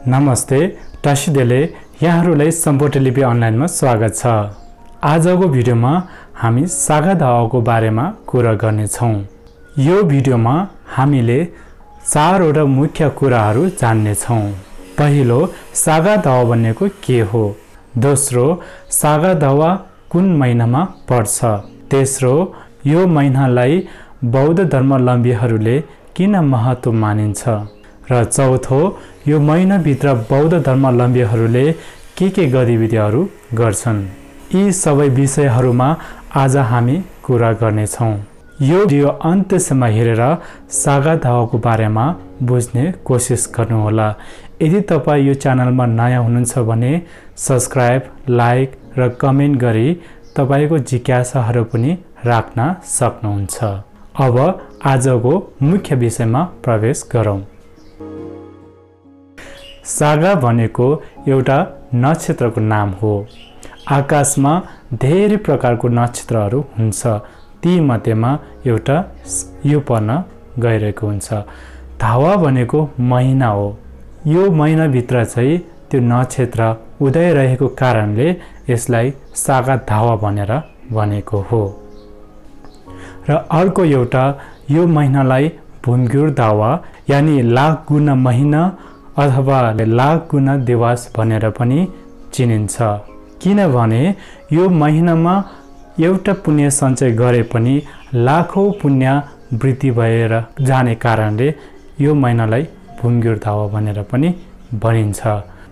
नमस्ते, टासिदेले यहाँहरूलाई सम्पोटे लिपि अनलाइनमा स्वागत छ। आजको भिडियोमा हामी सागा दावाको बारेमा कुरा गर्नेछौँ। यो भिडियोमा हामीले 4वटा मुख्य कुराहरू जान्नेछौँ। पहिलो, सागा दावा भनेको के हो। दोस्रो, सागा दावा कुन महिनामा पर्छ। तेस्रो, यो महिनालाई बौद्ध धर्मावलम्बीहरूले किन महत्त्व मानिन्छ। र चौथो, यो महिनाभित्र बौद्ध धर्मावलम्बीहरूले के गतिविधिहरू गर्छन्। यी सबै विषयहरूमा आज हामी कुरा गर्नेछौँ। यो भिडियो अन्त्यसम्म हेरेर सागा दावाको बारेमा बुझ्ने कोसिस गर्नुहोला। यदि तपाईँ यो च्यानलमा नयाँ हुनुहुन्छ भने सब्सक्राइब, लाइक र कमेन्ट गरी तपाईँको जिज्ञासाहरू पनि राख्न सक्नुहुन्छ। अब आजको मुख्य विषयमा प्रवेश गरौँ। सागा भनेको एउटा नक्षत्रको नाम हो। आकाशमा धेरै प्रकारको नक्षत्रहरू हुन्छ। ती मध्येमा एउटा यो पर्न गइरहेको हुन्छ। धावा भनेको महिना हो। यो महिनाभित्र चाहिँ त्यो नक्षत्र उदय रहेको कारणले यसलाई सागा धावा भनेर भनेको हो। र अर्को एउटा, यो महिनालाई भुम्ग्युर दावा यानि लाख गुना महिना अथवा लाख गुना दिवस भनेर पनि चिनिन्छ। किनभने यो महिनामा एउटा पुण्य सञ्चय गरे पनि लाखौँ पुण्य वृद्धि भएर जाने कारणले यो महिनालाई भुम्ग्युर दावा भनेर पनि भनिन्छ।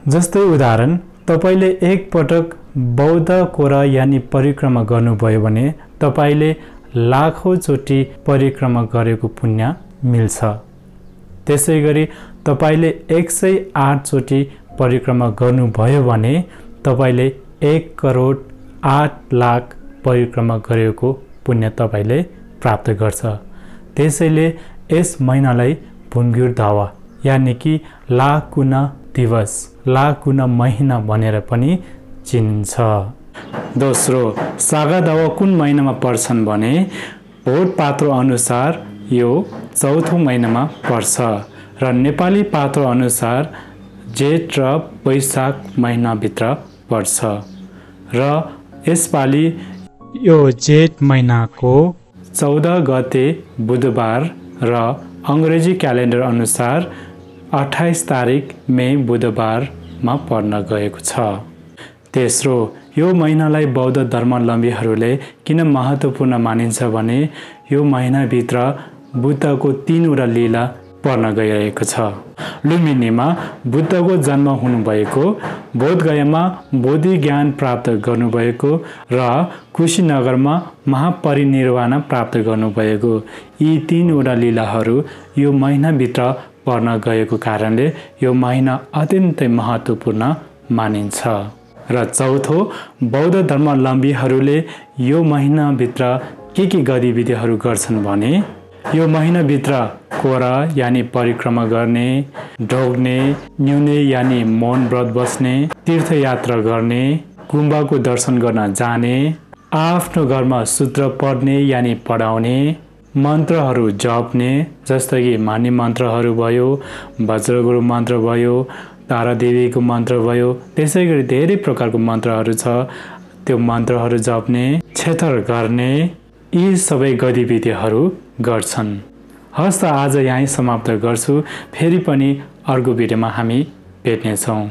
जस्तै उदाहरण, तपाईँले एकपटक बौद्ध कोरा यानि परिक्रमा गर्नुभयो भने तपाईँले लाखौँ चोटि परिक्रमा गरेको पुण्य मिल्छ। त्यसै गरी तपाईँले 108 चोटि परिक्रमा गर्नुभयो भने तपाईँले 1,08,00,000 परिक्रमा गरेको पुण्य तपाईँले प्राप्त गर्छ। त्यसैले यस महिनालाई भुम्ग्युर दावा यानि कि लाख गुना दिवस, लाख गुना महिना भनेर पनि चिनिन्छ। दोस्रो, सागा दावा कुन महिनामा पर्छन् भने भोट पात्रो अनुसार यो चौथो महिनामा पर्छ र नेपाली पात्रो अनुसार जेठ र वैशाख महिनाभित्र पर्छ। र यसपालि यो जेठ महिनाको 14 गते बुधबार र अङ्ग्रेजी क्यालेन्डर अनुसार 28 तारिक मे बुधबारमा पर्न गएको छ। तेस्रो, यो महिनालाई बौद्ध धर्मावलम्बीहरूले किन महत्त्वपूर्ण मानिन्छ भने यो महिनाभित्र बुद्धको 3वटा लीला पर्न गइरहेको छ। लुम्बिनीमा बुद्धको जन्म हुनुभएको, बोधगयामा बोधि ज्ञान प्राप्त गर्नुभएको र कुशीनगरमा महापरिनिर्वाण प्राप्त गर्नुभएको। यी 3वटा लीलाहरू यो महिनाभित्र पर्न गएको कारणले यो महिना अत्यन्तै महत्त्वपूर्ण मानिन्छ। र चौथो, बौद्ध धर्मावलम्बीहरूले यो महिनाभित्र के गतिविधिहरू गर्छन् भने यो महिनाभित्र कोरा यानि परिक्रमा गर्ने, ढोग्ने, न्युने यानि मौन व्रत बस्ने, तीर्थयात्रा गर्ने, गुम्बाको दर्शन गर्न जाने, आफ्नो घरमा सूत्र पढ्ने यानि पढाउने, मन्त्रहरू जप्ने जस्तै कि मानी मन्त्रहरू भयो, वज्रगुरु मन्त्र भयो, तारादेवीको मन्त्र भयो। त्यसै गरी धेरै प्रकारको मन्त्रहरू छ। त्यो मन्त्रहरू जप्ने, क्षेत्र गर्ने, यी सबै गतिविधिहरू गर्छन्। हस् त आज यहीँ समाप्त गर्छु। फेरि पनि अर्को भिडियोमा हामी भेट्नेछौँ।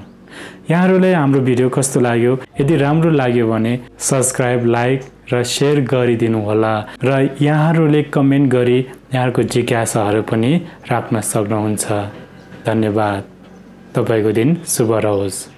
यहाँहरूलाई हाम्रो भिडियो कस्तो लाग्यो? यदि राम्रो लाग्यो भने सब्सक्राइब, लाइक र सेयर गरिदिनु होला। र यहाँहरूले कमेन्ट गरी यहाँहरूको जिज्ञासाहरू पनि राख्न सक्नुहुन्छ। धन्यवाद। तपाईँको दिन शुभ रहोस्।